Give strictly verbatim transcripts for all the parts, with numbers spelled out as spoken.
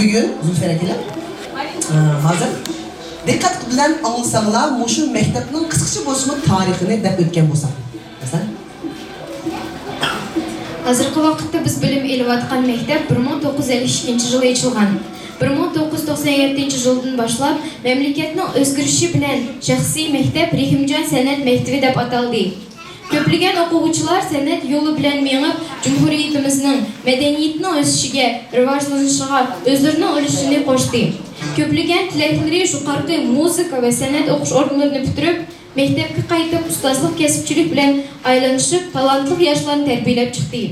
بۈگۈن زۇلپىيار ئەكىلەر، ئە، ھازىر دىققەت بىلەن ئاڭلىساڭلار، مۇشۇ مەكتەپنىڭ قىسقىچە بولسىمۇ تارىخىنى دەپ ئۆتكەن بولساق. مەسىلەن، ھازىرقى ۋاقىتتا بىز بىلىم ئېلىۋاتقان مەكتەپ بىر مىڭ توققۇز يۈز ئەللىك ئىككىنچى يىلى ئېچىلغان. بىر مىڭ توققۇز يۈز توقسان يەتتىنچى يىلدىن باشلاپ مەملىكەتنىڭ ئۆزگىرىشى بىلەن شەخسىي مەكتەپ رېھىمجان سەنئەت مەكتىپى دەپ ئاتالدى. كۆپلىگەن ئوقۇغۇچىلار سەنئەت يولى بىلەن مېڭىپ، جۇمھۇرىيىتىمىزنىڭ مەدەنىيىتىنىڭ ئۆسۈشىگە، رىۋاجلىنىشىغا ئۆزلىرىنىڭ ئۈلۈشىنى قوشتى. كۆپلىگەن تىلەكلىرى يۇقىرىقى مۇزىكا ۋە سەنئەت ئوقۇش ئورۇنلىرىنى پۈتتۈرۈپ، مەكتەپكە قايتىپ، ئۇستازلىق، كەسىپچىلىك بىلەن ئايلىنىشىپ، تالانتلىق ياشلارنى تەربىيەلەپ چىقتى.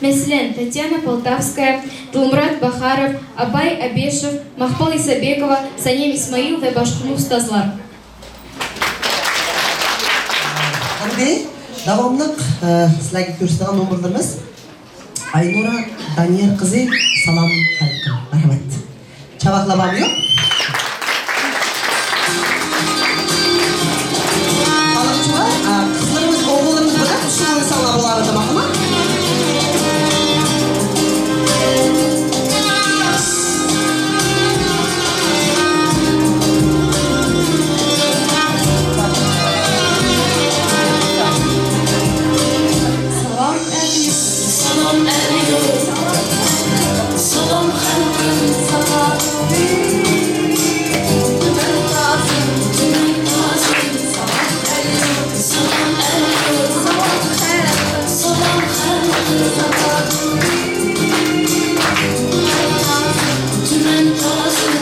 مەسىلەن، تاتيانا پولتاۋسكايا، دىلمۇرات باخاروف، ئاباي ئەبىشېف، ماقپال ئىسابېكوۋا، سانىيەم ئىسمائىل ۋە باشقىمۇ ئۇستازلار. ئەمدى داۋاملىق، ئە، سىلەرگە كۆرسىتىدىغان نومۇرلىرىمىز ئاينۇرا دانىيار قىزى، سالام خەلقىم. مەرھەمەت. چاۋاكلار بارمۇ يوق؟ ئالغۇچىلار، ئە، قىزلىرىمىز، ئوغۇللىرىمىز بىلەن ئۇسسۇل ئوينىساڭلار بولار، تاماممۇ؟ سالام ئەلەيكۇم. سالام ئەلەيكۇم. سالام خەلقىم. سالام. تۈمەن تازىم، تۈمەن تازىم. سالام ئەلەيكۇم. سالام ئەلەيكۇم. سالام خەلقىم. سالام خەلقىم. تۈمەن تازىم، تۈمەن تازىم.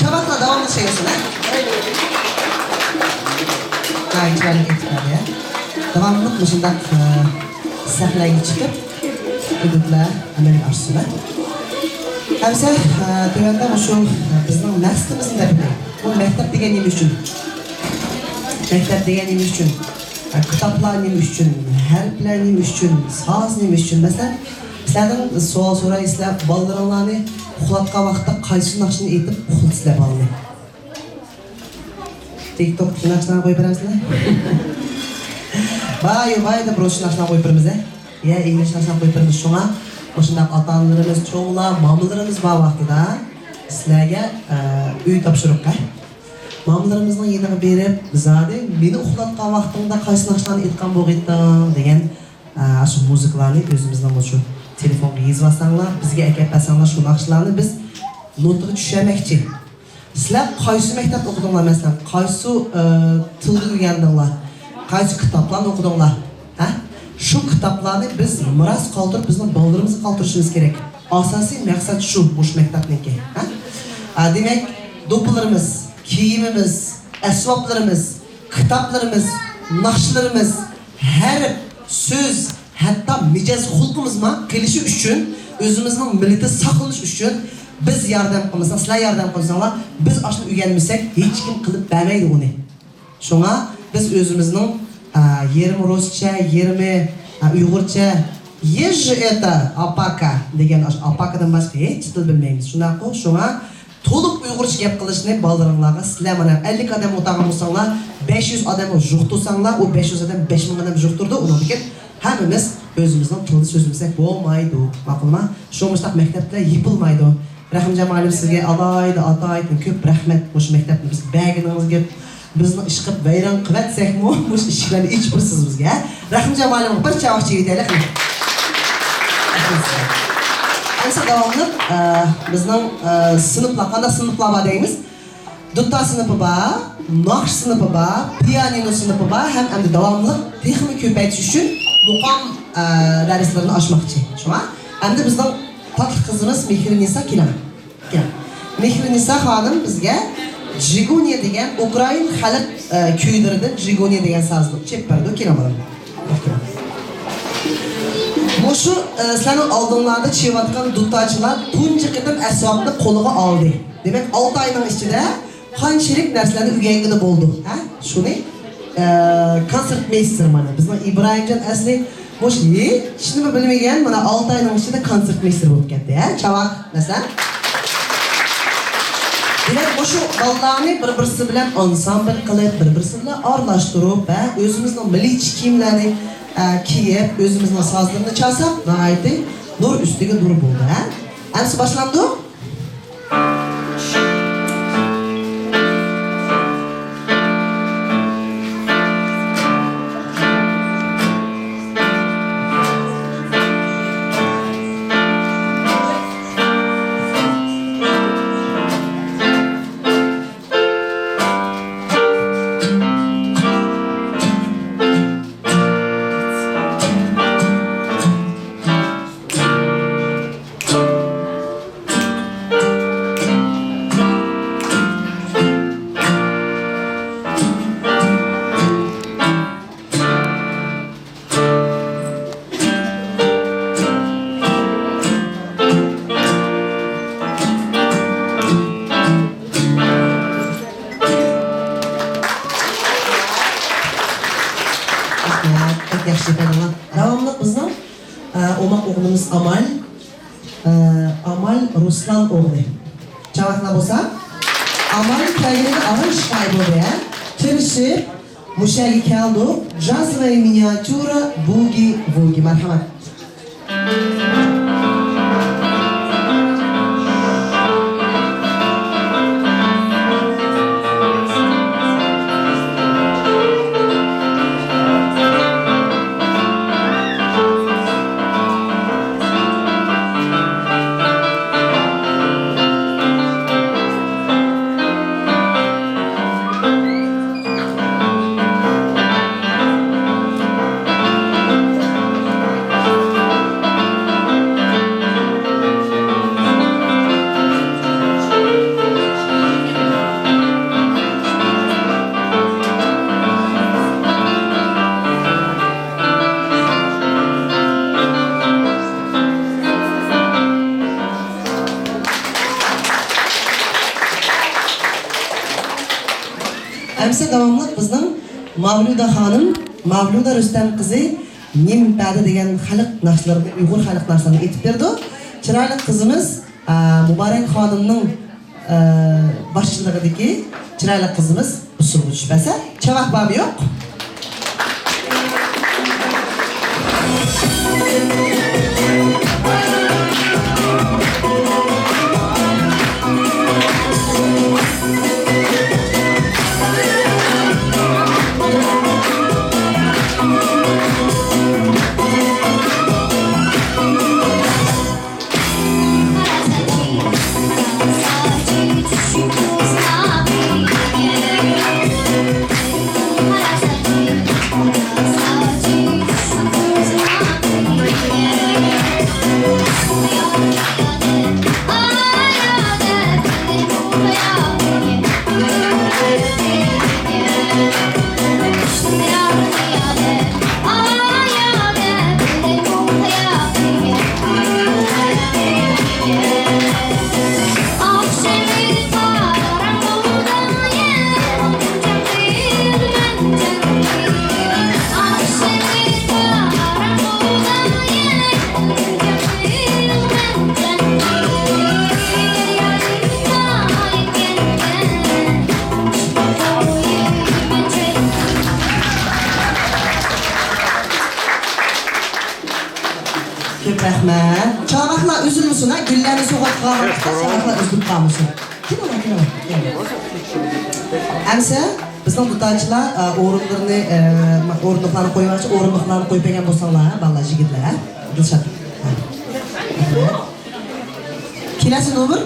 چاۋاكلار داۋاملىشىۋېرسۇن، ھە؟ ناھايىتى چىرايلىق ئېيتىپتىكەن، يا. داۋاملىق مۇشۇنداق، ئە، سەھنىگە چىقىپ، ئۈمىدلەر ئەمەلگە ئاشسۇن، ھە؟ ئەمسە، ئە، تۆۋەندە مۇشۇ، ئە، بىزنىڭ مەقسىتىمىزنى دەپ ئۆتەي. بۇ مەكتەپ دېگەن نېمە ئۈچۈن؟ مەكتەپ دېگەن نېمە ئۈچۈن؟ ئە، كىتابلار نېمە ئۈچۈن؟ ھەرپلەر نېمە ئۈچۈن؟ ساز نېمە ئۈچۈن؟ مەسىلەن، سىلەردىن سوئال سوراي، سىلەر بالىلىرىڭلارنى ئۇخلاۋاتقان ۋاقىتتا قايسى ناخشىنى ئېيتىپ ئۇخلىتىسىلەر بالىنى؟ تىك توكتىكى ناخشىلارنى قويۇپ بېرەمسىلەر؟ بايۇ باي دەپ روشن ناخشىلارنى قويۇپ بېرىمىز، ھە؟ يا ئىنگلىز ناخشىلارنى قويۇپ بېرىمىز. شۇڭا مۇشۇنداق ئاتا-ئانىلىرىمىز، چوڭلار، مامىلىرىمىز بار ۋاقتىدا سىلەرگە، ئە، ئۆي تاپشۇرۇق، ھە؟ مامىلىرىمىزنىڭ يېنىغا بېرىپ، زادى مېنى ئۇخلاتقان ۋاقتىڭدا قايسى ناخشىلارنى ئېيتقان بولغىيتتىڭ دېگەن، ئە، شۇ مۇزىكىلارنى ئۆزىمىزنىڭ مۇشۇ تېلېفونغا يېزىۋالساڭلار، بىزگە ئەكەپ بەرسەڭلار، شۇ ناخشىلارنى بىز نوتىغا چۈشۈرمەكچى. سىلەر قايسى مەكتەپتە ئوقۇدۇڭلار، مەسىلەن، قايسى، ئە، تىلدا ئۆگەندىڭلار، قايسى كىتابلارنى ئوقۇدۇڭلار، ھە؟ شۇ كىتابلارنى بىز مىراس قالدۇرۇپ، بىزنىڭ بالىلىرىمىزغا قالدۇرۇشىمىز كېرەك. ئاساسىي مەقسەت شۇ، مۇشۇ مەكتەپنىڭكى، ھە؟ ئە، دېمەك، دوپپىلىرىمىز، كىيىمىمىز، ئەسۋابلىرىمىز، كىتابلىرىمىز، ناخشىلىرىمىز، ھەرپ، سۆز، ھەتتا مىجەز خۇلقىمىزمۇ قېلىشى ئۈچۈن، ئۆزىمىزنىڭ مىللىتى ساقلىنىشى ئۈچۈن بىز ياردەم قىلمىساق، سىلەر ياردەم قىلمىساڭلار، بىز ئاشۇنى ئۆگەنمىسەك، ھېچكىم قىلىپ بەرمەيدۇ ئۇنى. شۇڭا بىز ئۆزىمىزنىڭ، ئە، يېرىمى رۇسچە، يېرىمى، ئە، ئۇيغۇرچە، يېژ ئېتا ئاپاكا دېگەن ئاشۇ ئاپاكىدىن باشقا ھېچ تىل بىلمەيمىز. شۇنداققۇ؟ شۇڭا تولۇق ئۇيغۇرچە گەپ قىلىشنى بالىلىرىڭلارغا، سىلەر مانا ئەللىك ئادەم ئولتۇرغان بولساڭلار، بەش يۈز ئادەمگە جۇقتۇرساڭلار، ئۇ بەش يۈز ئادەم بەش مىڭ ئادەم جۇقتۇردى، ئۇنىڭدىن كېيىن ھەممىمىز ئۆزىمىزنىڭ تىلىدا سۆزلىمىسەك بولمايدۇ. ماقۇلما؟ شۇ مۇشۇنداق مەكتەپلەر يېپىلمايدۇ. رەھىمجان مۇئەللىم، سىزگە ئالاھىدە، ئاتايىتىن كۆپ رەھمەت، مۇشۇ مەكتەپنى بىزگە بەرگىنىڭىزگە. بىزنىڭ ئىشقىلىپ ۋەيران قىلىۋەتسەكمۇ، مۇشۇ ئىشىكلەرنى ئېچىپ بېرىسىز بىزگە. رەھىمجان مۇئەللىمگە بىر چاۋاك چېۋىتەيلى. ئەمسە داۋاملىق، ئە، بىزنىڭ، ئە، سىنىپلار، قانداق سىنىپلار بار دەيمىز؟ دۇتار سىنىپى بار، ناخشا سىنىپى بار، پىيانىنو سىنىپى بار ھەم ئەمدى داۋاملىق تېخىمۇ كۆپەيتىش ئۈچۈن مۇقام، ئە، دەرسلىرىنى ئاچماقچى. شۇڭا ئەمدى بىزنىڭ تاتلىق قىزىمىز مېھرىنىسا كېلىڭ. مېھرىنىسا خانىم بىزگە جىگۇنى دېگەن ئۇكرائىن خەلق، ئە، كۈيلىرىدىن جىگۇنى دېگەن سازنى چېلىپ بەردۇق، كېلىڭ بالام. مۇشۇ، ئە، سىلەرنىڭ ئالدىڭلاردا چېلىۋاتقان دۇتارچىلار تۇنجى قېتىم ئەسۋابنى قولىغا ئالدى. دېمەك، ئالتە ئاينىڭ ئىچىدە قانچىلىك نەرسىلەرنى ئۆگەنگىلى بولدى، ھە؟ شۇنى، ئە، كونسېرتمېيستېر مانا، بىزنىڭ ئىبراھىمجان ئەسلى مۇشۇ ھېچنېمە بىلمىگەن، مانا، ئالتە ئاينىڭ ئىچىدە كونسېرتمېيستېر بولۇپ كەتتى، ھە؟ چاۋاك، مەسىلەن. دېمەك، مۇشۇ بالىلارنى بىر-بىرسى بىلەن ئانسامبىل قىلىپ، بىر-بىرسى بىلەن ئارىلاشتۇرۇپ، ھە، ئۆزىمىزنىڭ مىللىيچە كىيىملەرنى، ئە، كىيىپ، ئۆزىمىزنىڭ سازلىرىنى چالساق، ناھايىتى نۇر ئۈستىگە نۇر بولىدۇ، ھە؟ ئەمسە باشلاندۇق. رەھمەت، بەك ياخشى بەردىڭلار. داۋاملىق بىزنىڭ، ئە، ئوماق ئوغلىمىز ئامال. ئە، ئامال رۇسلان ئوغلى. چاۋاكلار بولسا، ئامال كەلگىنىگە ئاغرىق ئىش قايىل بولدى، ھە؟ تىرىشىپ، مۇشۇ يەرگە كەلدۇق. جازىۋەي مىنىاتيۇرا بۇگى ۋۇگى. مەرھەمەت. ئەمسە داۋاملىق بىزنىڭ ماۋلۇدا خانىم، ماۋلۇدا رۇستەم قىزى نىمپەدە دېگەن خەلق ناخشىلىرىنى، ئۇيغۇر خەلق ناخشىلىرىنى ئېيتىپ بېرىدۇ. چىرايلىق قىزىمىز، ئە، مۇبارەك خانىمنىڭ، ئە، باشچىلىقىدىكى چىرايلىق قىزىمىز ئۇسسۇلغا چۈشۈپ بەرسە، چاۋاك بارمۇ يوق؟ كۆپ رەھمەت. چاۋاكلار ئۈزۈلمىسۇن، ھە، گۈللەرنى سوۋغا قىلغان ۋاقىتتا چاۋاكلار ئۈزۈلۈپ قالمىسۇن. كېلىڭلار، كېلىڭلار، كېلىڭلار. ئەمسە بىزنىڭ دۇتارچىلار، ئە، ئورۇنلىرىنى، ئە، ئورۇندۇقلارنى قويۇۋالسا، ئورۇندۇقلارنى قويۇپ بەرگەن بولساڭلار، ھە، بالىلار، يىگىتلەر، ھە؟ دىلشات. ھە. كېلەسى نومۇر،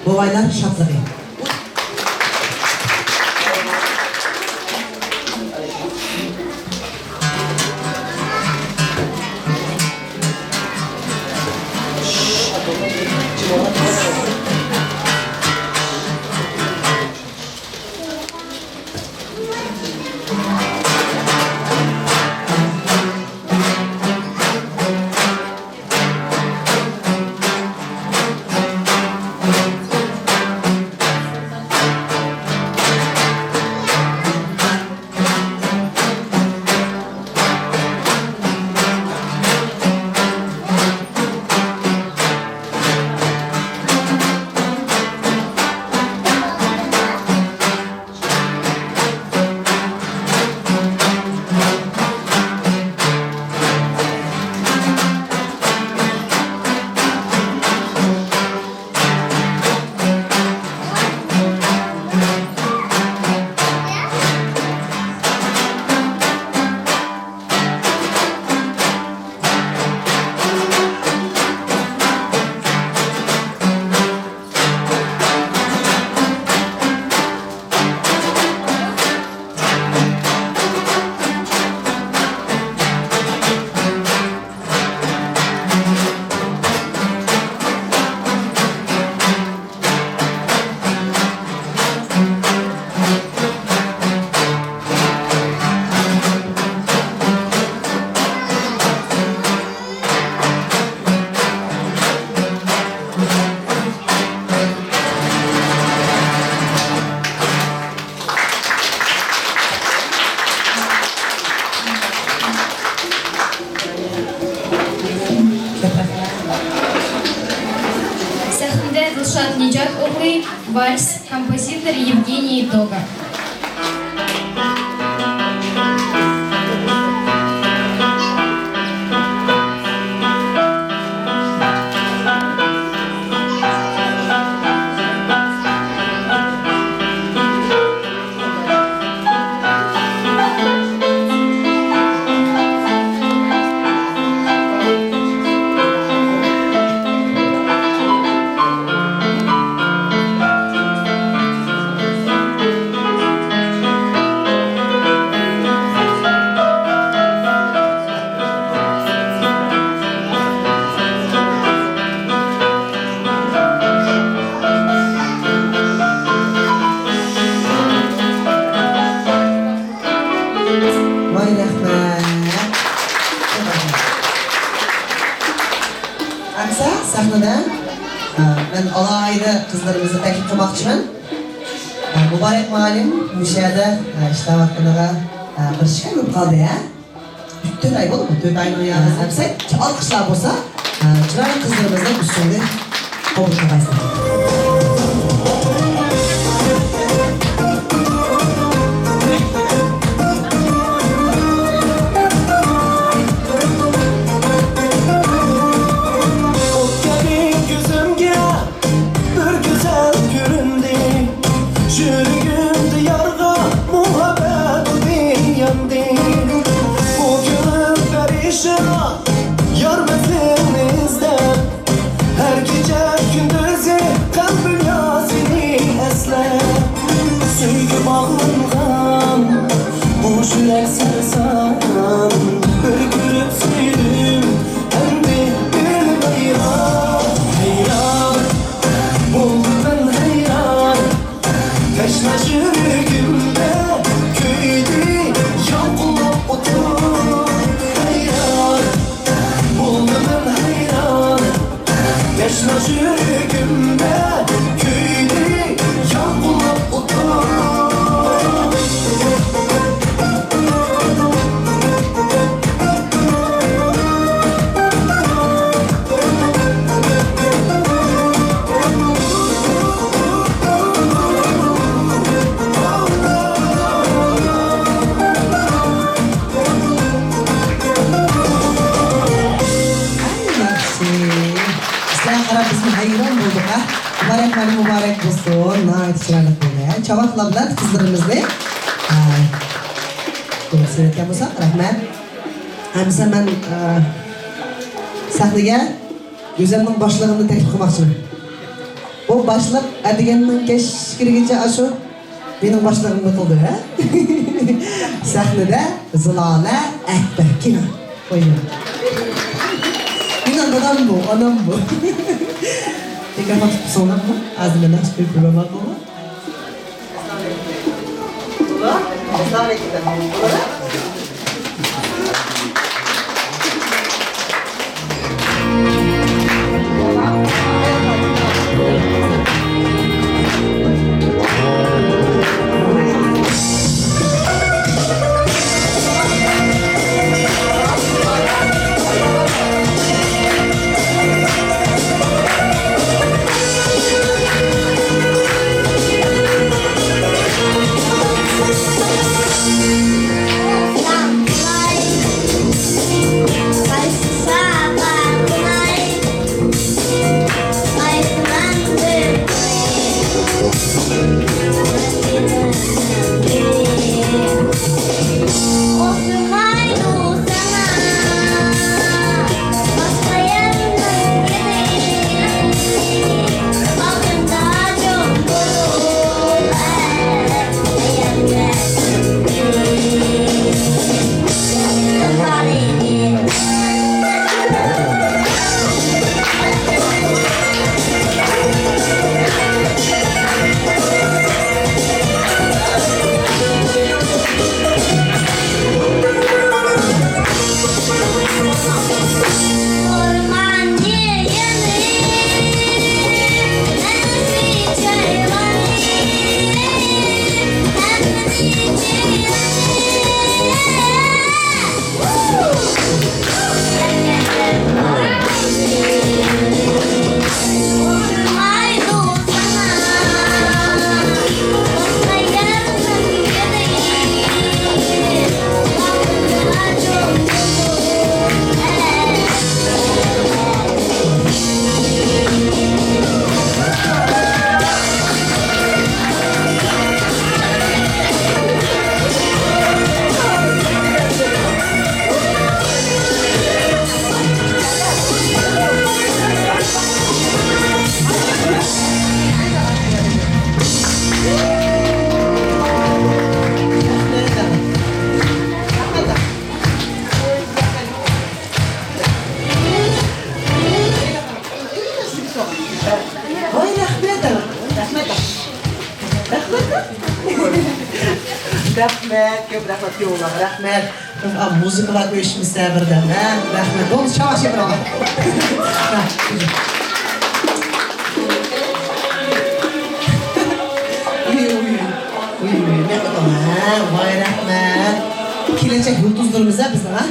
بوۋايلار شادلىقى. Вальс, композитор Евгений Дога. ۋاي، رەھمەت. ئەمسە سەھنىدە، ئە، مەن ئالاھىدە قىزلىرىمىزنى تەكلىپ قىلماقچىمەن. ئە، مۇبارەك مۇئەللىم مۇشۇ يەردە، ئە، ئىشلەۋاتقىنىغا، ئە، بىر ئىككى ئاي بولۇپ قالدى، ھە؟ تۆت ئاي بولدىمۇ؟ تۆت ئاينىڭ يارىسى. ئەمسە ئالقىشلار بولسا، ئە، چىرايلىق قىزلىرىمىزنىڭ ئۈستۈنلۈك قوبۇل قىلغايسىلەر. ئوت كەبى كۆزۈمگە بىر گۈزەل كۆرۈندى. يۈرىكىم دىيارغا مۇھەببەت ئوتى ياندى. بۇ كۆڭۈل پەرىشان، يار مەنزىلنى ئىزدەپ، ھەر كېچە كۈندۈزى قەلبىم يار سېنى ئەسلەپ. سۆيگۈ باغلانغان بۇ يۈرەك سەرسان، بىر كۆرۈپ سۆيدۈم، ئەمدى بىلمەيمەن. ھەيران، بولدۇم مەن ھەيران، تەشنا يۈرىكىمدە كۆيدى يالقۇنلاپ ئوتۇم. ھەيران، بولدۇم مەن ھەيران، تەشنا يۈرىكىمدە كۆيدى يالقۇنلاپ ئوتۇم. ئەڭ ياخشى. سىلەرگە قاراپ بىزمۇ ھەيران بولدۇق، ھە؟ مۇبارەك، مۇبارەك بولسۇن. ناھايىتى چىرايلىق بولدى، ھە؟ چاۋاكلار بىلەن قىزلىرىمىزنى، ھە، سۈرەتكە بولسا، رەھمەت. ئەمسە مەن، ئە، سەھنىگە ئۆزۈمنىڭ باشلىقىمنى تەكلىپ قىلماقچىمەن. ئۇ باشلىق ئەتىگەننىڭ كەچ كىرگىچە ئاشۇ مېنىڭ باشلىقىمنى قىلدى، ھە؟ سەھنىدە زىلالە ئەكبەر كىنو ئوينىدى. مېنىڭ دادام بۇ، ئانام بۇ. مىكروفون تۇتۇپ سوڭلاممۇ؟ ھازىر مەن ناخشا قويۇپ بېرىمەن. رەھمەت، كۆپ رەھمەت، كۆپ رەھمەت. مۇزىكىلار ئۆچمىسە بىردەم، ھە؟ رەھمەت. بولدى، چاۋاش يېپىراڭلار. ۋاي، ۋاي، ۋاي، ۋاي، ۋاي، ھە، ۋاي، رەھمەت. كېلەچەك يۇلتۇزلىرىمىز، ھە، بىزنىڭ، ھە؟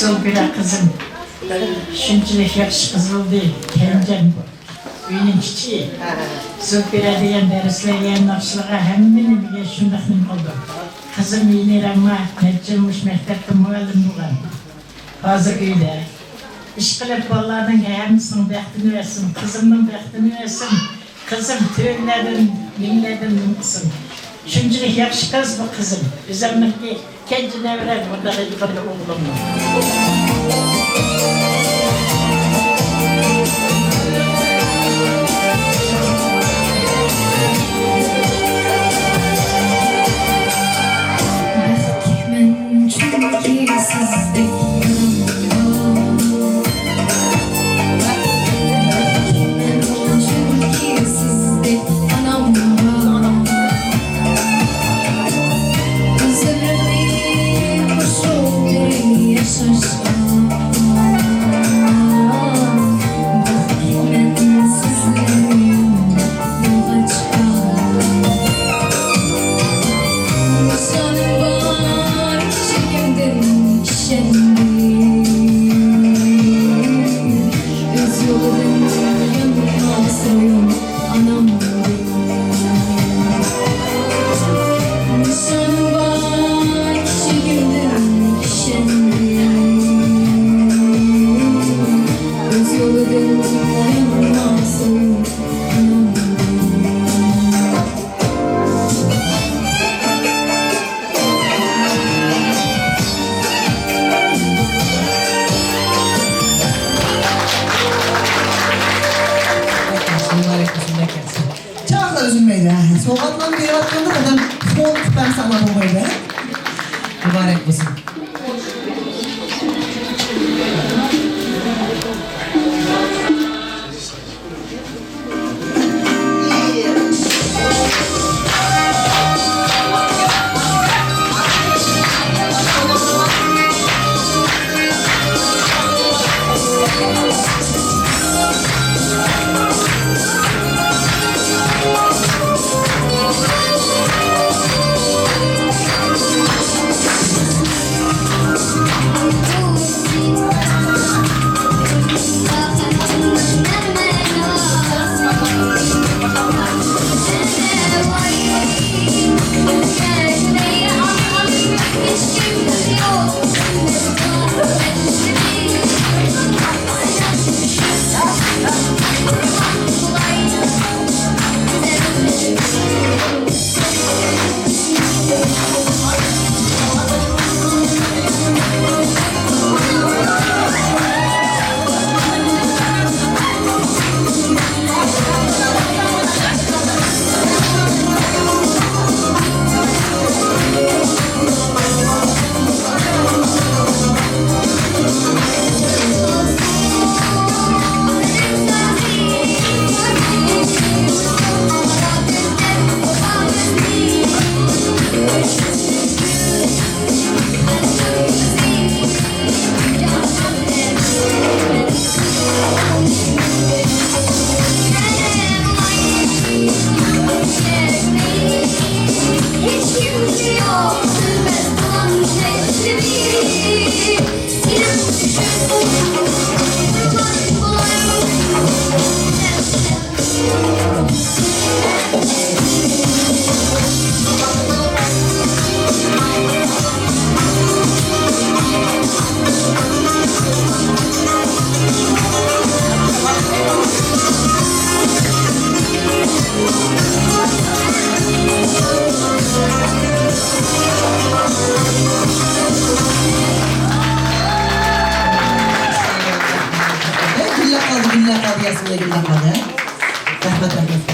زۇلپىرە قىزىم، شۇنچىلىك ياخشى قىز بولدى، كەنجەم. ئۆينىڭ كىچىكى. ھە، ھە. زۇلپىرە دېگەن دەرسلەرگە، ناخشىلارغا، ھەممە نېمىگە شۇنداق نېمە قىلىدۇ. قىزىم يېنىرەڭما نەچچە يىل مۇشۇ مەكتەپتە مۇئەللىم بولغان. ھازىر ئۆيدە. ئىشقىلىپ بالىلارنىڭ ھەممىسىنىڭ بەختىنى بەرسۇن، قىزىمنىڭ بەختىنى بەرسۇن. قىزىم تۆگىلەردىن، مىڭلاردىن نېمە قىلسۇن. شۇنچىلىك ياخشى قىز بۇ قىزىم. ئۆزۈمنىڭكى كەنجى نەۋرە مۇنداق ئېيتقاندا ئوغلۇمنىڭ. بەختلىكمەن چۈنكى سىزدەك ئانام بار. بەختلىكمەن چۈنكى سىزدەك ئانام بار. كۆزلىرىمنى قوشۇپ بېرەي ياشاشقا. بەختلىكمەن سىزلەر بىلەن بولغاچقا. نىشانىم بار كىچىكىمدىن ئىشەندىم. ئۆز يولىدىن يانماس ئانام. نىشانىم بار كىچىكىمدىن ئىشەندىم. ئۆز يولىدىن يانماسۇن. چاغلار ئۈزۈلمەيدۇ، ھە. سوۋغاتلارنى بېرىۋاتقاندا ئادەم قول تۇتۇپ ساغلام بولمايدۇ، ھە. مۇبارەك بولسۇن. رەھمەت، رەھمەت.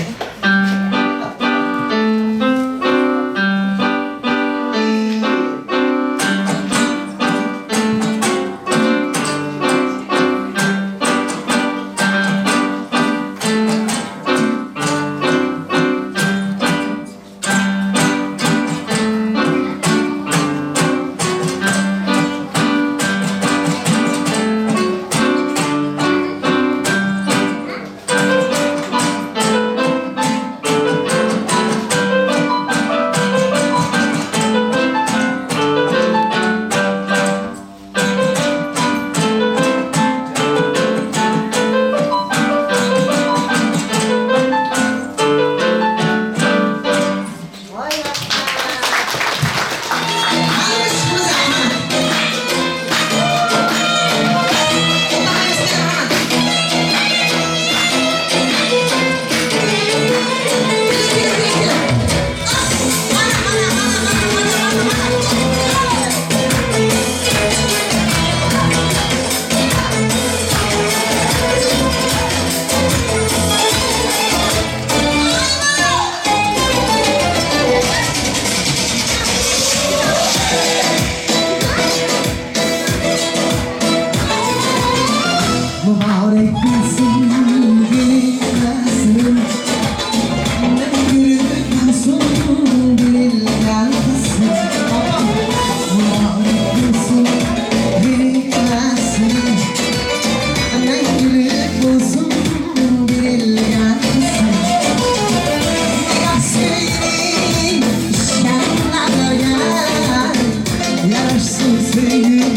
مۇبارەك بولسۇن يېڭى نەسلىم، مەڭگۈلۈك بولسۇن بىللە قىزىم. مۇبارەك بولسۇن يېڭى نەسلىم، مەڭگۈلۈك بولسۇن بىللە قىزىم. ياخشى ئىشلەڭلار، ياراشسۇن سۆيگۈ.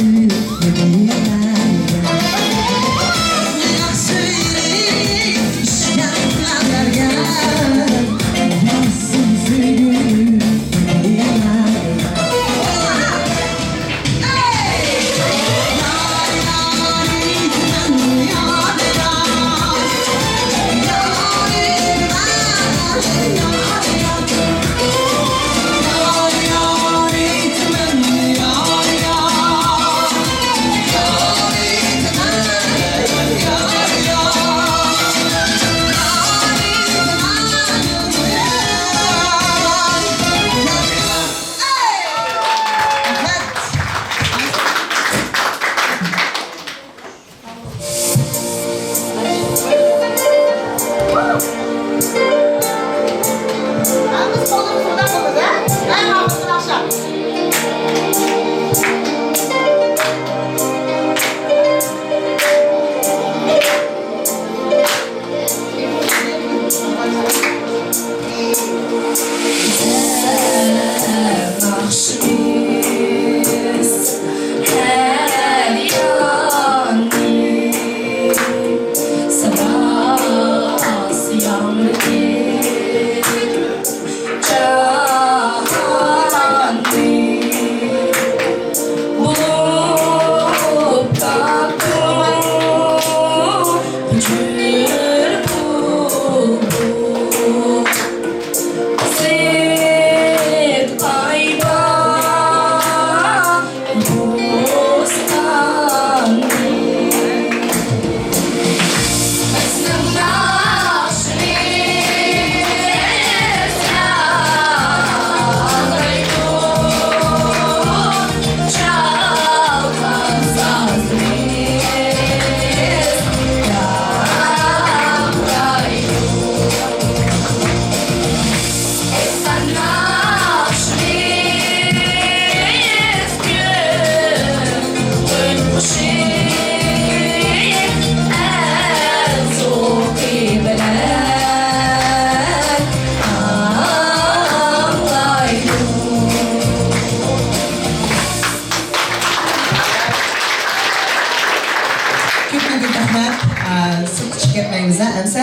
كۆپتىن كۆپ رەھمەت. ئە، سىرتقا چىقىپ كەتمەيمىز، ھە، ئەمسە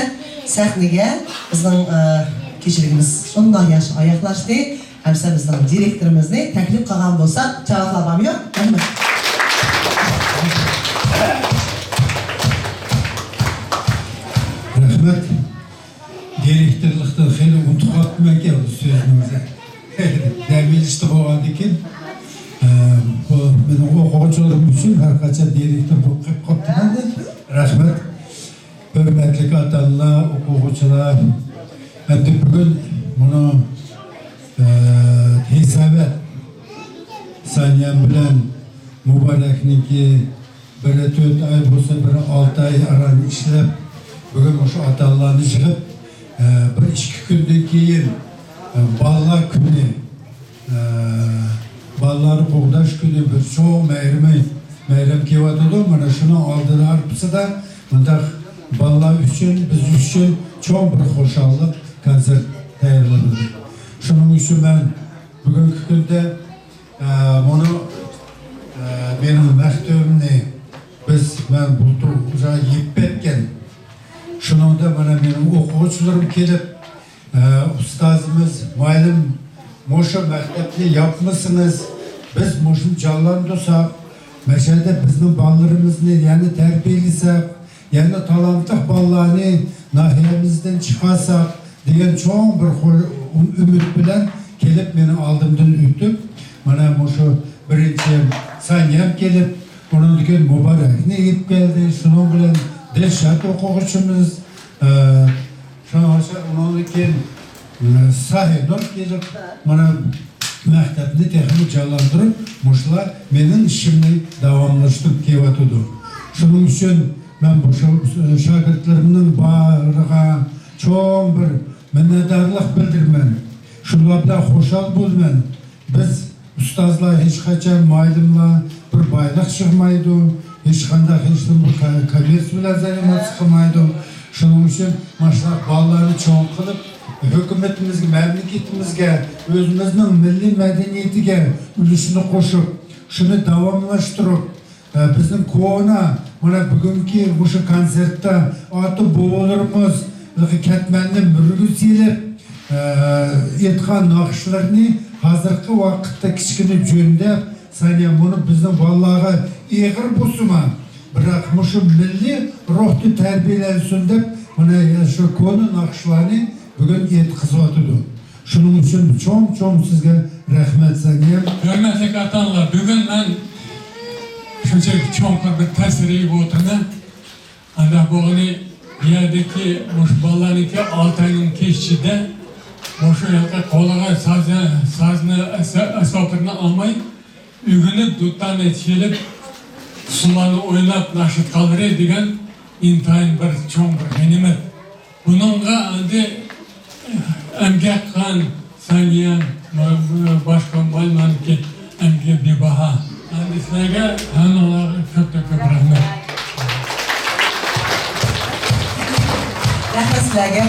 سەھنىگە بىزنىڭ، ئە، كېچىلىكىمىز شۇنداق ياخشى ئاياغلاشتى. ئەمسە بىزنىڭ دىرېكتورىمىزنى تەكلىپ قىلغان بولساق، چاۋاكلار بارمۇ يوق؟ رەھمەت. رەھمەت. دىرېكتورلۇقتىن خېلى ئۇنتۇپ قاپتىمەنكەن بۇ سۆزنى ئۆزى. دەم ئېلىشتا بولغاندىكىن، ئە، بۇ مېنىڭ ئوقۇغۇچىلىرىم ئۈچۈن ھەر قاچان دىرېكتور بولۇپ قېلىپ قاپتىمەن. رەھمەت. ھۆرمەتلىك ئاتا-ئانىلار، ئوقۇغۇچىلار، ئەمدى بۈگۈن مۇنۇ، ئە، ھېسابات سانىيەم بىلەن مۇبارەكنىڭكى بىرى تۆت ئاي بولسا، بىرى ئالتە ئاي ئاران ئىشلەپ، بۈگۈن مۇشۇ ئاتا-ئانىلارنى يىغىپ، ئە، بىر ئىككى كۈندىن كېيىن، ئە، بالىلار كۈنى، ئە، بالىلارنى قوغداش كۈنى بىر چوڭ مەيرىمى، مەيرەم كېلىۋاتىدۇ. مانا شۇنىڭ ئالدىدا، ئارقىسىدا مۇنداق بالىلار ئۈچۈن، بىز ئۈچۈن چوڭ بىر خۇشاللىق كونسېرت تەييارلىنىدۇ. شۇنىڭ ئۈچۈن مەن بۈگۈنكى كۈندە، ئە، مۇنۇ، ئە، مېنىڭ مەكتىۋىمنى بىز، مەن بۇلتۇر ئۇزاق يېپىپ كەتكەن. شۇنىڭدا مانا مېنىڭ ئوقۇغۇچىلىرىم كېلىپ، ئە، ئۇستازىمىز، مۇئەللىم، مۇشۇ مەكتەپنى ياپمىسىڭىز، بىز مۇشۇنى جانلاندۇرساق، مەشەدە بىزنىڭ بالىلىرىمىزنى يەنە تەربىيەلىسەك، يەنە تالانتلىق بالىلارنى ناھىيەمىزدىن چىقارساق دېگەن چوڭ بىر خۇ-، ئۈمىد بىلەن كېلىپ، مېنىڭ ئالدىمدىن ئۆتۈپ، مانا مۇشۇ بىرىنچى سانىيەم كېلىپ، ئۇنىڭدىن كېيىن مۇبارەكنى ئېلىپ كەلدى. شۇنىڭ بىلەن دىلشات ئوقۇغۇچىمىز، ئە، شۇنىڭ ئۈچۈن ئۇنىڭدىن كېيىن، ئە، ساھىنۇر كېلىپ، مانا مەكتەپنى تېخىمۇ جانلاندۇرۇپ، مۇشۇلار مېنىڭ ئىشىمنى داۋاملاشتۇرۇپ كېلىۋاتىدۇ. شۇنىڭ ئۈچۈن مەن بۇ شا-، شاگىرتلىرىمنىڭ بارىغا چوڭ بىر مىننەتدارلىق بىلدۈرىمەن. شۇلار بىلەن خۇشال بولىمەن. بىز ئۇستازلار ھېچقاچان، مۇئەللىملار بىر بايلىق يىغمايدۇ، ھېچقانداق ھېچنېمە بىر كا-، كوممېرسىيە بىلەن زەرىمات قىلمايدۇ. شۇنىڭ ئۈچۈن ماشۇنداق بالىلارنى چوڭ قىلىپ، ھۆكۈمىتىمىزگە، مەملىكىتىمىزگە، ئۆزىمىزنىڭ مىللىي مەدەنىيىتىگە ئۈلۈشىنى قوشۇپ، شۇنى داۋاملاشتۇرۇپ، ئە، بىزنىڭ كونا، مانا بۈگۈنكى مۇشۇ كونسېرتتا ئاتا-بوۋىلىرىمىز كەتمەننى مۈرىگە سېلىپ، ئە، ئېيتقان ناخشىلىرىنى ھازىرقى ۋاقىتتا كىچىككىنە جۆندەپ، سانىيە، مۇنى بىزنىڭ بالىلارغا ئېغىر بولسىمۇ، بىراق مۇشۇ مىللىي روھتا تەربىيەلەنسۇن دەپ، مانا شۇ كونا ناخشىلارنى بۈگۈن ئېيتقۇزۇۋاتىدۇ. شۇنىڭ ئۈچۈن چوڭ-چوڭ سىزگە رەھمەت، سانىيە. ھۆرمەتلىك ئاتا-ئانىلار، بۈگۈن مەن شۇنچىلىك چوڭقۇر بىر تەسىرگە ئىگە بولۇپ ئولتۇرىمەن. ئانداق بولغىنى، بۇ يەردىكى مۇشۇ بالىلارنىڭكى ئالتە ئاينىڭ ئىچىدە مۇشۇ ھېلىقى قولىغا سازنى، سازنى، ئەس-، ئەسۋابلىرىنى ئالماي، ئۆگىنىپ، دۇتارنى چېلىپ، ئۇسسۇللارنى ئويناپ، ناخشا ئېيتقانلىرى دېگەن ئىنتايىن بىر چوڭ بىر غەنىيمەت. بۇنىڭغا ئەمدى ئەمگەك قىلغان سانىيە، باشقا مۇئەللىملەرنىڭكى ئەمگىكى بىباھا. ئەمدى سىلەرگە ھەممىڭلارغا كۆپتىن كۆپ رەھمەت. رەھمەت سىلەرگە.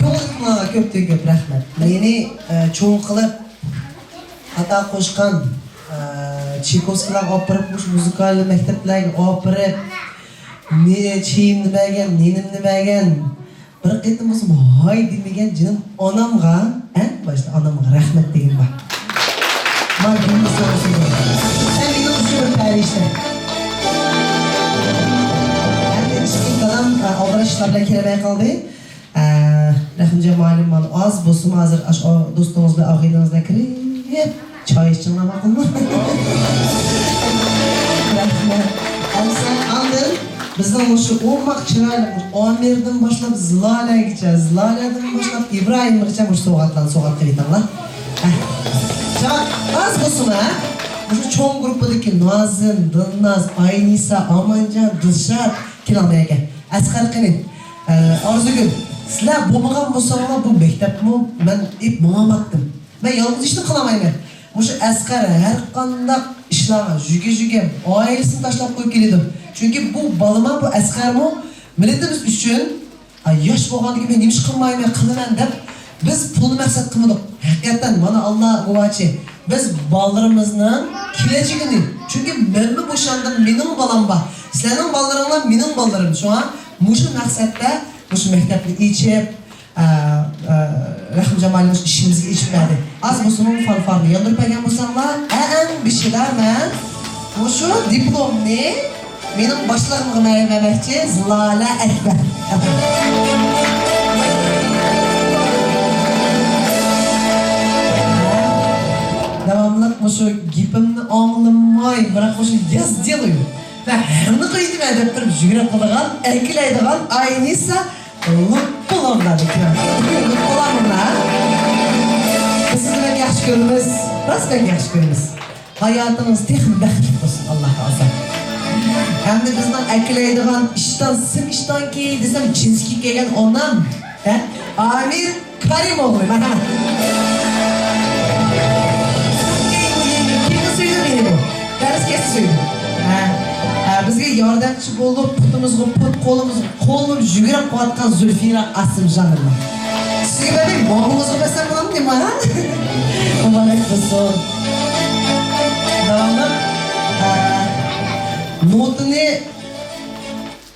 كۆڭلىڭلارغا كۆپتىن كۆپ رەھمەت. مېنى، ئە، چوڭ قىلىپ، خاتا قوشقان، ئە، چېيكوۋسكىيلارغا ئاپىرىپ، مۇشۇ مۇزىكالنىي مەكتەپلەرگە ئاپىرىپ، نى-، چېيىمنى بەرگەن، نېنىمنى بەرگەن، بىر قېتىم بولسىمۇ ھاي دېمىگەن جېنىم ئانامغا، ئەڭ باشتا ئانامغا رەھمەت دېگىنىم بار. مانا بۇنى سورىسىڭىز. سەن مېنىڭ ئۈچۈن بىر پەرىشتە. ئەمدى چۈنكى دادام، ئە، ئالدىراش ئىشلار بىلەن كېلەلمەي قالدى. ئە، رەھىمجان مۇئەللىم، مانا ئاز بولسىمۇ ھازىر ئاشۇ دوستىڭىز بىلەن، ئاغىنىڭىز بىلەن كىرىپ، چاي ئىچىڭلار ماقۇلمۇ؟ رەھمەت. ئەمسە ئاندىن بىزنىڭ مۇشۇ ئوماق چىرايلىق ئامىردىن باشلاپ زىلالەگىچە، زىلالەدىن باشلاپ ئىبراھىمغىچە مۇشۇ سوۋغاتلارنى سوۋغات قىلىۋېتىڭلار. ھە. چاق، ئاز بولسىمۇ، ھە؟ مۇشۇ چوڭ گۇرۇپپىدىكى نازىم، دىلناز، ئاينىسا، ئامانجان، دىلشات، كېلىڭلار يەرگە. ئەسقەر قېنى؟ ئە، ئارزۇگۈل، سىلەر بولمىغان بولساڭلار بۇ مەكتەپمۇ مەن ئېلىپ ماڭالماتتىم. مەن يالغۇز ئىشنى قىلالمايمەن. مۇشۇ ئەسقەر ھەر قانداق ئىشلارغا، ژۈگە-ژۈگە، ئائىلىسىنى تاشلاپ قويۇپ كېلىدۇ. چۈنكى بۇ بالىمۇ، بۇ ئەسقەرمۇ مىللىتىمىز ئۈچۈن، ئا، ياش بولغاندىكىن مەن نېمە ئىش قىلمايمەن، قىلىمەن دەپ بىز پۇلنى مەقسەت قىلمىدۇق. ھەقىقەتەن مانا ئاللا گۇۋاھچى، بىز بالىلىرىمىزنىڭ كېلەچىكىنى، چۈنكى مەنمۇ بوشاندىم، مېنىڭ بالام بار، سىلەرنىڭ بالىلىرىڭلار مېنىڭ بالىلىرىم. شۇڭا مۇشۇ مەقسەتتە مۇشۇ مەكتەپنى ئېچىپ، ئە، ئە، رەھىمجان مۇئەللىم ئىشىمىزگە ئېچىپ بەردى. ئاز بولسىمۇ فانفارنى ياندۇرۇپ بەرگەن بولساڭلار، ئەڭ بېشىدا مەن مۇشۇ دىپلومنى مېنىڭ باشلىقىمغا بەرمەكچى، زىلالە ئەكبەر. داۋاملىق مۇشۇ گېپىمنى ئاڭلىماي، بىراق مۇشۇ ياز دېلويۇم. مەن ھەممىنى قىلىۋېتىمەن دەپ تۇرۇپ يۈگرەپ قالىدىغان، ئەركىلەيدىغان ئاينىسا لوپپىلاردا ئىكەن. لوپپىلار مۇندا. بىز سىزنى بەك ياخشى كۆرىمىز. راست بەك ياخشى كۆرىمىز. ھاياتىڭىز تېخىمۇ بەختلىك بولسۇن، ئاللا خالىسا. ئەمدى بىزنىڭ ئەكېلەيدىغان ئىشتان، سىم ئىشتانكى دېسەم، جىنسكى كەلگەن ئونام. ھە؟ ئامىر كەرىم ئوغلى، مەرھەمەت. كىمنى سۆيدى مېنى بۇ؟ دەرس كەتسە سۆيدى. ھە. ھە، بىزگە ياردەمچى بولۇپ، پۇتىمىزغا پۇت، قولىمىزغا قول بولۇپ يۈگۈرۈپ قىلىۋاتقان زۈلفىرە ئاسىمجانوۋا. سىزگە بەرمەي، ماڭغۇمىزغا بەرسەم بولامدۇ، نېمە؟ مۇبارەك بولسۇن. داۋاملىق، ھە، نوتىنى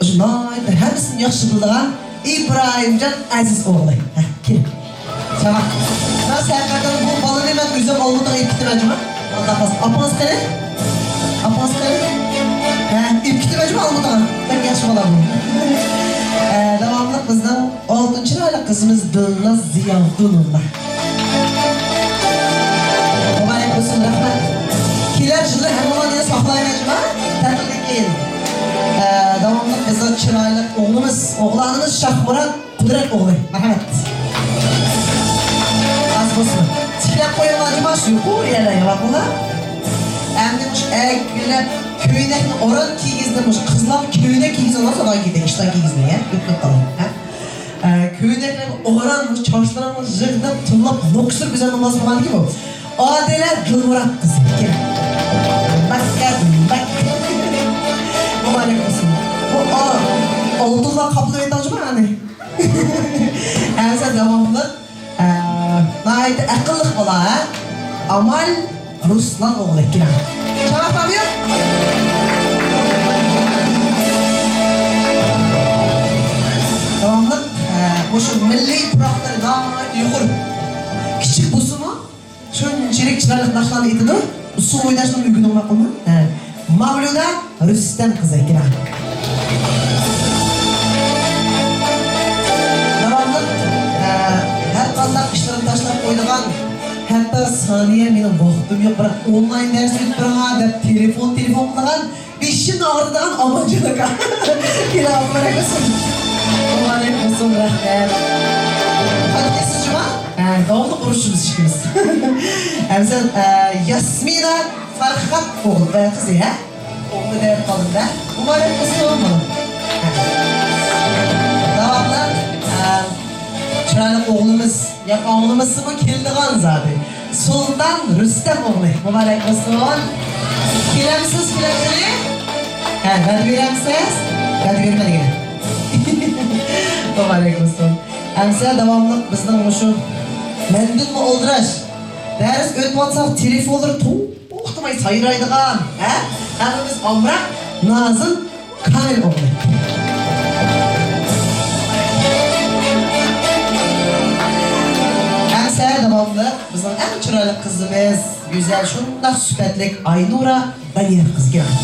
شۇ ناھايىتى ھەممىسىنى ياخشى بىلىدىغان ئىبراھىمجان ئەزىز ئوغلى. ھە، كېلىڭ. چاغان. راست ھەقىقەتەن بۇ بالىنى مەن ئۆزۈم ئالمۇتىغا ئېلىپ كېتىمەن جۇما. ئاللا خالىسا. ئاپىڭىز قېنى؟ ئاپىڭىز قېنى؟ ھە، ئېلىپ كېتىمەن جۇما ئالمۇتىغا. بەك ياخشى بالا بۇ. ئە، داۋاملىق بىزنىڭ ئالتىنچى رايلىق قىزىمىز دىلناز زىياۋۇدۇنوۋا. مۇبارەك بولسۇن، رەھمەت. كېلەر يىلى ھەممىڭلارنى ساقلايمەن جۇما. تەتىلدىن كېيىن. ئە، داۋاملىق بىزنىڭ چىرايلىق ئوغلىمىز، ئوغلانىمىز شاھمۇرات قۇدرەت ئوغلى. مەرھەمەت. ئاز بولسۇن. تىكلەپ قويۇڭلار جۇما، شۇ يۇقىرى يەرلەرگە باقىڭلار. ئەمدى مۇشۇ ئەگلەپ كۆينەكنى ئوران كىيگۈزدى، مۇشۇ قىزلار كۆينەك كىيگۈزۈڭلار، سادا كىيدى، ئىشتان كىيگۈزمەي، ھە؟ ئۆتۈپ قالىدۇ، ھە؟ ئە، كۆينەكلەرنى ئوران، چاچلىرىڭنى يىغدىپ، تىللاپ، نوكسۇر گۈزەل ناماز بولغاندىكىن بۇ. ئادىلە دىلمۇرات قىزى. كېلىڭ. مەككە، مەككە. مۇبارەك بولسۇن. بۇ، ئا، ئالدىنلا قاپلىۋېتىڭ جۇما، ئانى. ئەمسە داۋاملىق، ئە، ناھايىتى ئەقىللىق بالا، ھە؟ ئامال رۇسلان ئوغلى. كېلىڭ. چاڭ ئاپام يوق. داۋاملىق، ئە، مۇشۇ مىللىي پۇراقلىرى ناھايىتى يۇقىرى. كىچىك بولسىمۇ، شۇنچىلىك چىرايلىق ناخشىلارنى ئېيتىدۇ. ئۇسسۇل ئويناشنى ئۆگىنىڭ ماقۇلمۇ؟ ھە. ماۋلۇدا رۇستەم قىزى. كېلىڭ. داۋاملىق، ھە، ھەر قانداق ئىشلىرىنى تاشلاپ قويىدىغان، ھەتتا سانىيە مېنىڭ ۋاقتىم يوق، بىراق ئونلاين دەرس ئۆتۈپ بېرىڭا دەپ تېلېفون، تېلېفون قىلىدىغان، بېشىنى ئاغرىتىدىغان ئامانجان ئاكا. كېلىڭ، مۇبارەك بولسۇن. مۇبارەك بولسۇن، رەھمەت. قايتىپ كەلسىز جۇما؟ ھە، داۋاملىق ئۇرۇشىمىز ئىككىمىز. ئەمسە، ئە، ياسمىنا فەرھات ئوغلى، ئە، قىزى، ھە؟ ئوغلى دەپ قالدىم-دە. مۇبارەك بولسۇن. داۋاملىق، ئە، چىرايلىق ئوغلىمىز، ياق، ئاڭلىمىسىمۇ كېلىدىغان زادى. سۇلتان رۇستەم ئوغلى. مۇبارەك بولسۇن. كېلەمسىز، كېلەمسىز؟ ھە، ۋەدە بېرەمسىز؟ ۋەدە بېرىمەن دېگىنە. مۇبارەك بولسۇن. ئەمسە داۋاملىق بىزنىڭ مۇشۇ مەندىنمۇ ئالدىراش، دەرس ئۆتۈۋاتساق تېلېفونلىرى توختىماي سايرايدىغان، ھە؟ ھەممىمىز ئامراق نازىم كامىل ئوغلى. ئەمسە داۋاملىق بىزنىڭ ئەڭ چىرايلىق قىزىمىز، گۈزەل، شۇنداق سۈپەتلىك ئاينۇرا دانىيەت قىزى كېلىڭ.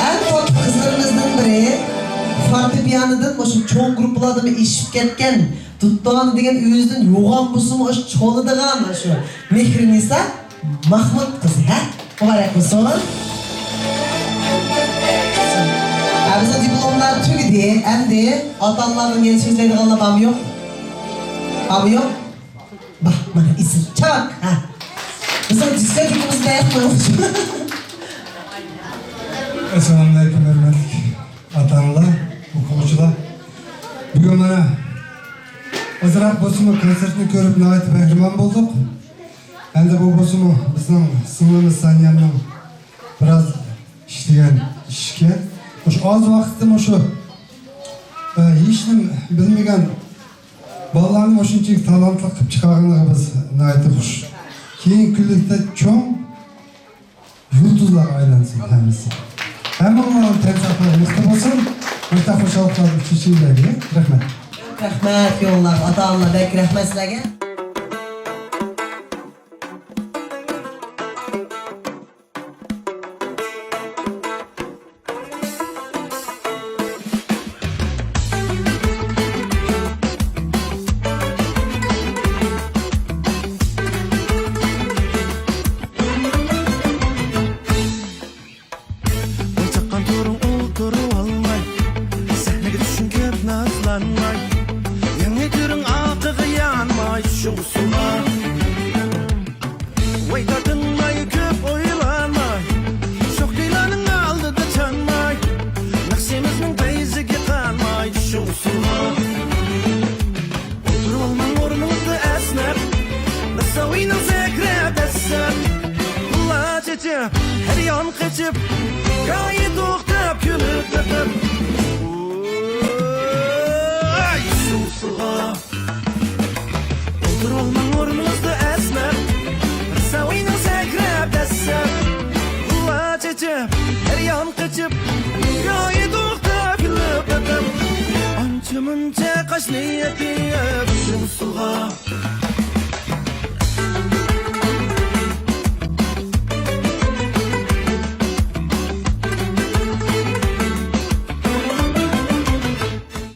ئەڭ تاتلىق قىزلىرىمىزدىن بىرى، فورتېپىئانودىن مۇشۇ چوڭ گۇرۇپپىلاردىمۇ ئېشىپ كەتكەن، دۇتانە دېگەن ئۆزىدىن يوغان بولسىمۇ، ئاشۇ چولىدىغان، ئاشۇ مېھرىنىسا ماخمۇت قىزى، ھە؟ مۇبارەك بولسۇن. ھە، بىزنىڭ دىپلوملار تۈگىدى. ئەمدى ئاتا-ئانىلارنىڭ يەنە سۆزلەيدىغانلار بارمۇ يوق؟ بارمۇ يوق؟ باھ، مانا ئېسىل. چاۋاك، ھە. بىزنىڭ دىسكوتېكىمىزدا ياق. ئەسسالامۇئەلەيكۇم، ھۆرمەتلىك ئاتا-ئانىلار، ئوقۇغۇچىلار. بۈگۈن مانا ئازراق بولسىمۇ كونسېرتنى كۆرۈپ ناھايىتى بەھرىمەن بولدۇق. ئەمدى بۇ بولسىمۇ بىزنىڭ سىڭلىمىز سانىيەمنىڭ بىراز ئىشلىگەن ئىشىكەن. مۇشۇ ئاز ۋاقىتتا مۇشۇ، ئە، ھېچنېمە بىلمىگەن بالىلارنى مۇشۇنچىلىك تالانتلىق قىلىپ چىقارغىنىغا بىز ناھايىتى خۇش. كېيىنكى كۈنلۈكتە چوڭ يۇلتۇزلارغا ئايلانسۇن ھەممىسى. ھەممىڭلارنىڭ تەن ساقلىقى مىختا بولسۇن. مۇشۇنداق خۇشاللىقلاردا ئۇچرىشىمىزلەرگە رەھمەت. رەھمەت يوللار، ئاتا-ئانىلار، بەك رەھمەت سىلەرگە. قېچىپ، گاھى توختاپ كۈلۈپ بېقىپ. ئاي! سۇ سۇغا ئولتۇرالماڭ ئورنىڭىزدا ئەسنەپ، بىر ساۋۇينىڭ سەكرەپ دەسسەپ، غۇۋا چېچىپ، ھەر يان قېچىپ، گاھى توختاپ كۈلۈپ بېقىپ، ئانچە-مۇنچە قاشنى يېپىپ، سۇ سۇغا.